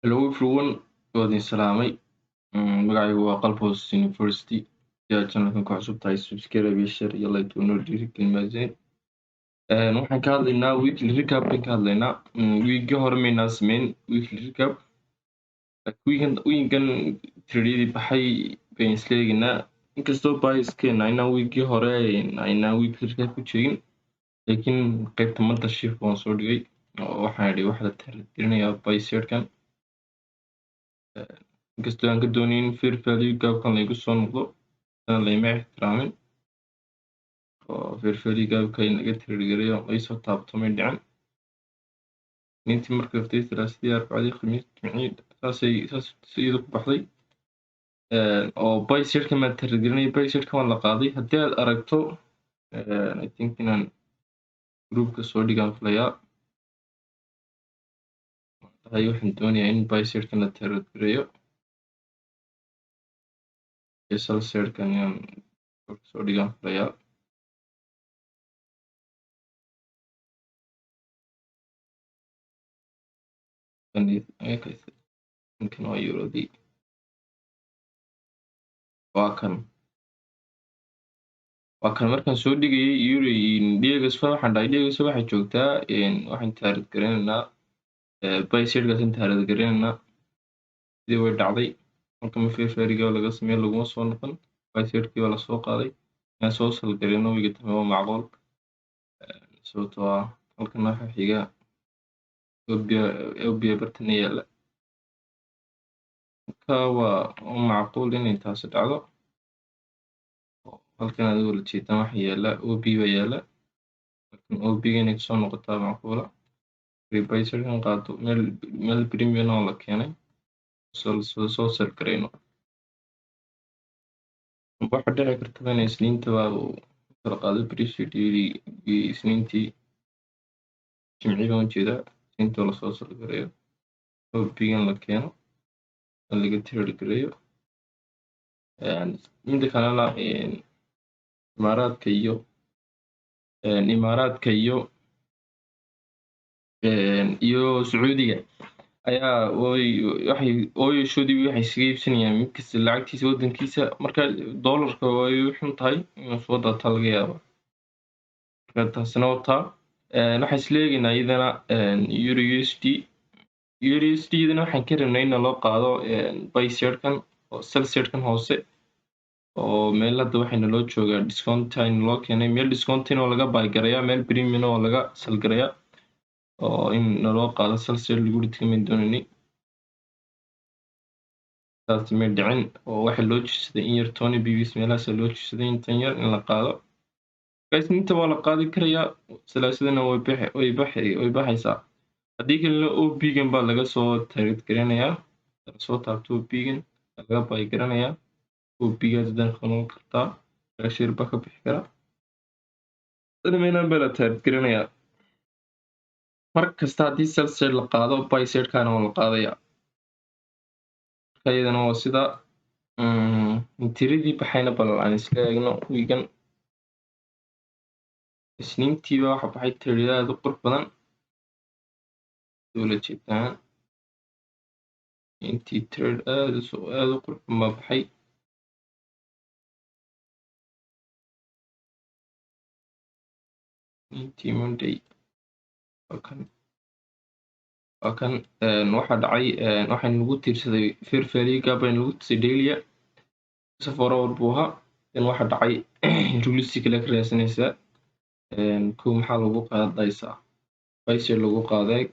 Hello everyone, waa idin salaamay. Magacaygu waa Qalbos University. Si aad channelkan ku cusub tahay, subscribe iyo share iyo like noo dhiirigelin, mahadsanid. Waxaan ka hadlaynaa weekly recap baan ka hadlaynaa. Weekii hore maynaan sameyn weekly recap. Weekend weekan trade-yadii baxay bayn isla eegaynaa. Inkastoo bias-keena aynaan weekii hore aynaan weekly recap ku sheegin, laakiin qaybta mentorship waan soo dhigay oo waxaan idhi waxa la target-garinayaa buy side-kan. Inkastoo aan ka doonayn fair value gap-kan laygu soo noqdo, aan layma ixtiraamin oo fair value gap-ka in laga trade gareeyo laysoo taabto may dhicin. Intii markii hortay Salaasadii, Arbacadii, Khamiis, Jimcihii, saasay saas iyadu ku baxday. Oo buy side-kan baan target garinayay, buy side-kan waa la qaaday. Haddii aad aragto, I think inaan groupka soo dhigaan filayaa. Tahay waxaan doonayaa in buy side-kan la target gareeyo iyo sell side-kan inaan soo dhigaan filayaa. Kan waa eurodii, waa kan markaan soo dhigayay euro DXY, waxaan dhahay DXY waxay joogtaa, waxaan target gareynaynaa buy side-kaas target gareynaynaa. Sidii way dhacday. Halkan ma fair value gap laga sameeyo, laguma soo noqon, buy side-kii waa lasoo qaaday. Inaan soo sell gareyno wiiga dambe waa macquul, sababtoo ah halkan waxa xiga OB bartana yaala. Marka waa macquul inay taasi dhacdo. Halkan adigo la jeedaan waxa yaala OB baa yaala. Halkan OB-ga inay kasoo noqotaa macquula. Buy side-kan qaado, meel premium oo la keenay soo sell gareyno. Waxa dhici karta in Isniintaba uu kala qaado previous Isniintii, Jimcihii baan ujeedaa, Isniinta lasoo sell gareeyo, OB-gan la keeno, laga trade gareeyo. Mida kalena Imaaraadka iyo Sacuudiga ayaa waxay oil-shoodii waxay iskaga iibsanayaan mid kasta lacagtiisa waddankiisa. Marka doolarka way u xun tahay inuu soo daataa laga yaaba. Marka taasina wataa. Waxaan isla eegaynaa iyadana euro USD. Euro USD iyadana waxaan ka rabnay in loo qaado buy side-kan oo sell side-kan hoose, oo meel hadda waxayna loo joogaa discount loo keenay, meel discounting oo laga buy garayaa, meel premium oo laga sell garayaa, oo in naloo qaado sell side liquidity mayn doonaynay. Taas may dhicin oo waxa loo jiidsaday in yar, 20 pips meelahaas loo jiidsaday, intan yar in la qaado. Isniinta waa la qaadi karayaa, Salaasadana way baxaysaa. Haddii kalena OB-gan baa laga soo target garanayaa, soo taabto OB-gan laga buy garanayaa. OB-gaas haddana noqon kartaa shir baa ka bixi kara. Meelaan baa la target garanayaa. Mar kasta haddii sell side la qaado, buy side-kana waa la qaadayaa. Marka iyadana waa sida tiradii baxayna. Bal aan isla eegno wiigan. Isniintiiba waxa baxay trade aad u qurux badan ula jeedaan. Intii trade aad aad u qurux badan baa baxay. Intii Monday waa kan waxa dhacay. Waxaa nagu tiirsaday fair value gap baa nagu tusay daily 4 hour buu ahaa. In waxa dhacay rulisi kale ka raadsanaysaa. Kow, maxaa lagu qaadaysaa? Buy side lagu qaaday.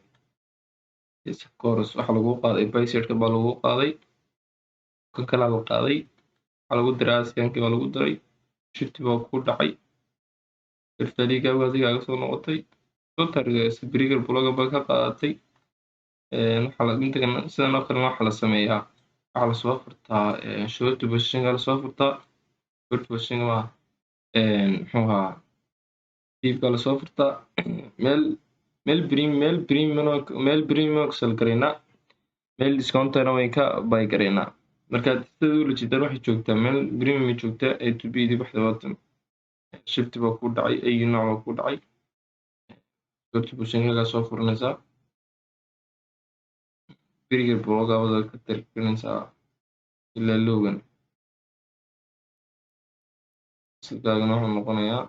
Yes, of course, waxa lagu qaaday buy side baa lagu qaaday. Kan kalaa la qaaday, waxaa lagu diray Asiankii baa lagu diray. Shift baa ku dhacay, fair value gap adigaaga soo noqotay, soo target breaker block baa ka qaadatay. Waxaa la inta sidan oo kalena waxaa la sameeyaa, waxaa lasoo furtaa short positionka lasoo furtaa, short positionka ma muxuu ahaa, dipka lasoo furtaa, meel premium ka sell garaynaa, meel discountana way ka buy garaynaa. Marka sida ula jeedaan, waxay joogtaa meel premium ay joogtaa. A to B dii baxda waatan, shift baa ku dhacay, ay nooc baa ku dhacay, short positionka soo furanaysaa. Breaker block-gaabada ka targetinaysaa ilaa lowgan. SL-kaagana wuxuu noqonayaa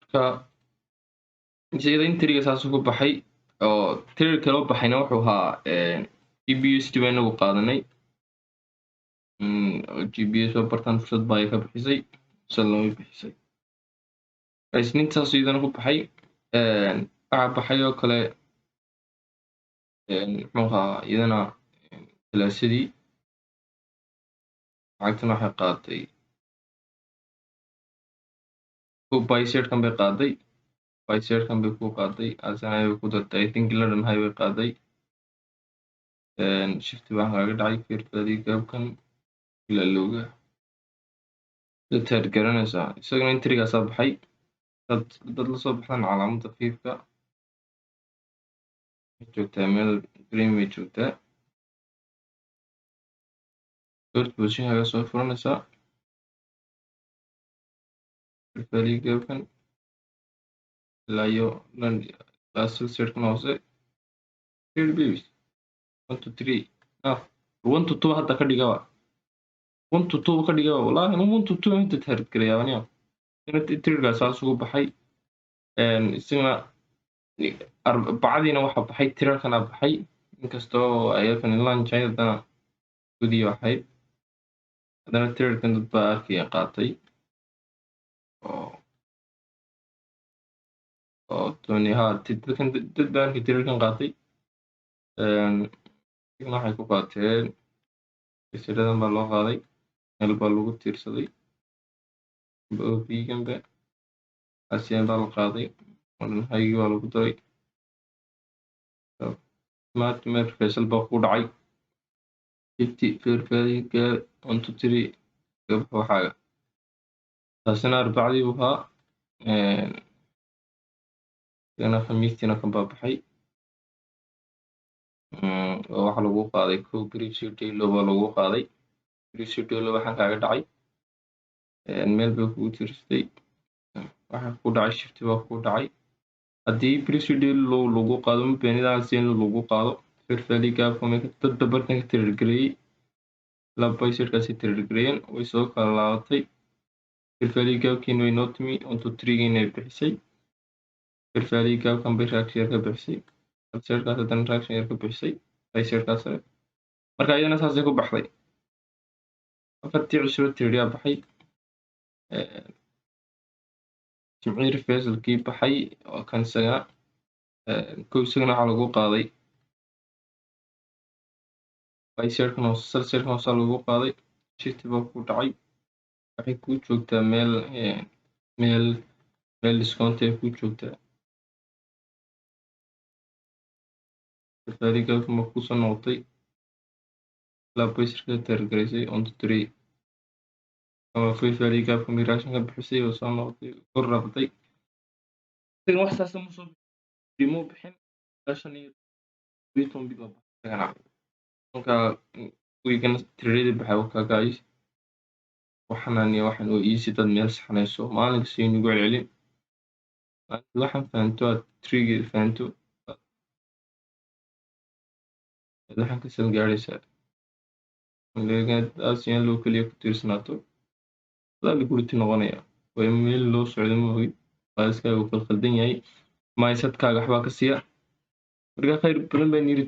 marka iyada entry-ga saasuu ku baxay. Oo trade kaloo baxayna wuxuu ahaa GBPUSD baa inagu qaadanay. GBS oo bartaan fursad baa ay ka bixisay, sell way bixisay. Isniintaas iyadana ku baxay. Waxaa baxay oo kale, muxuu ahaa, iyadana Talaasadii lacagtan waxay qaaday buy side-kan bay qaaday, buy side-kan bay ku qaaday, asana bay ku dartay. I think London high bay qaaday. Shift baa kaga dhacay fair value gap-kan ilaa lowga taad garanaysaa. Isagana entry-gaasaa baxay. Dad la soo baxdaan calaamadda fibka waxay joogtaa meel green bay joogtaa. Short position-kaaga soo furanaysaa fair value gap-kan ilaa iyo last side-kan hoose, 30 pips, 1 to 3, ah, 1 to 2 hadda ka dhigaba, 1 to 2 ka dhigaba. Wallahi anu 1 to 2 inta target garayaa aniga. Trade-gaas saas ugu baxay. Isagana Arbacadiina waxaa baxay tirarkana baxay, inkastoo ayakan lunch ahayd, haddana gudiyo ahayd, haddana trade-kan dad baa arkaya qaatay oo tony ha dadkan dad baa arkay trade-kan qaatay. Isagana waxay ku qaateen silsiladan baa loo qaaday, meel baa lagu tiirsaday OB-ganba Asian baa la qaaday, high-gii baa lagu daray, meel reversal baa ku dhacay, 50 fair value gap, 1 to 3 kaga baxa waxaaga. Taasina Arbacadii buu ahaa. Isagana Khamiistiina kan baa baxay oo waxaa lagu qaaday kow previous day low baa lagu qaaday. Previous day low waxaan kaaga dhacay, meel bay kugu tiirsatay, waxaa ku dhacay shift baa ku dhacay. Haddii previous day low lagu qaado, ma beenidaan in lagu qaado fair value gap dad ba bartan ka trade gareeyey, ilaa buy side-kaasi trade gareeyeen, way soo kala laabatay. Fair value gap-kiina way noo timi, 1 to 3-giina ay bixisay. Fair value gap-kan bay reaction yar ka bixisay, side-kaas haddana reaction yar ka bixisay buy side-kaas sare. Marka iyadana saasay ku baxday. Afartii cishaba trade yaa baxay. Jimcihii reversal-kii baxay oo kan isagana kow, isagana waxaa lagu qaaday buy side-kan hoose, sell side-kan hoose lagu qaaday, shift baa ku dhacay. Waxay kuu joogtaa meel discount ay kuu joogtaa. Fair value gap ma kusoo noqotay ilaa buy side-ka target garaysay 1 to 3 ama fair value gap-ka reaction ka bixisay oo soo noqotay, kor raaftay. Isaga wax saas ma soo muu bixin, 15 pip baa baxay isagana. Marka weekend trade baxay wakaa guys. Waxaan iyo waxan oo easy dad meel saxanayso maalin kasta inagu celcelin. Waxaan fahanto, aad trigger fahanto, waxaan ka sal gaaraysaa. Asian loo kaliya ku tiirsanaato adaa liquidity noqonaya, way meel loo socdo ma ogid, bias-kaaga uu khalkhaldan yahay, mindset-kaaga waxbaa ka siiya. Marka khayr badan baan yiri.